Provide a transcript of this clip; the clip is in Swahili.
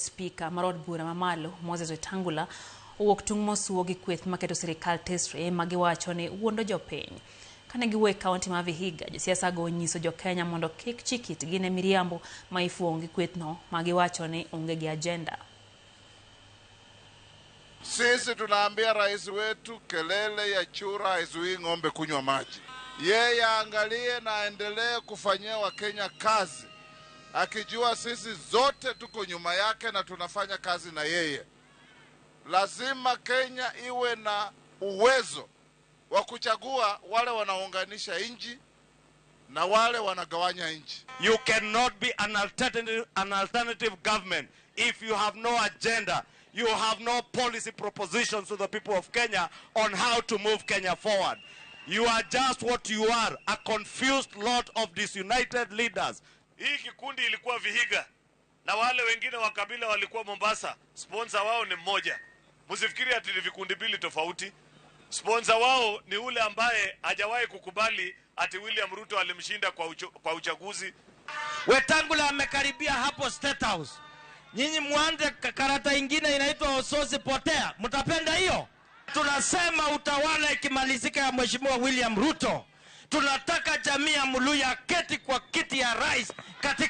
Spika mar od bura mamalo Moses Wetangula owuok tung' mosuo gi kweth maketo sirikal tesre ma giwacho ni wuondo jopiny. Kane giwuok e kaunti ma Vihiga, josiasa go onyiso jokenya mondo kik chik itgi ne miriambo ma ifuong'o gi kwethno ma giwacho ni onge gi agenda. Sisi tunaambia rais wetu, kelele ya chura haizuii ng'ombe kunywa maji. Yeye aangalie na aendelee kufanyia Wakenya kazi, akijua sisi zote tuko nyuma yake na tunafanya kazi na yeye. Lazima Kenya iwe na uwezo wa kuchagua wale wanaunganisha nchi na wale wanagawanya nchi. You cannot be an alternative government if you have no agenda. You have no policy propositions to the people of Kenya on how to move Kenya forward. You are just what you are, a confused lot of disunited leaders. Hii kikundi ilikuwa Vihiga na wale wengine wa kabila walikuwa Mombasa. Sponsor wao ni mmoja. Msifikiri ati ni vikundi mbili tofauti. Sponsor wao ni ule ambaye hajawahi kukubali ati William Ruto alimshinda kwa uchaguzi. Wetangula amekaribia hapo State House. Nyinyi muanze karata ingine inaitwa Ososi Potea, mtapenda hiyo? Tunasema utawala ikimalizika ya Mheshimiwa William Ruto, tunataka jamii ya Mluhya keti kwa kiti ya rais katika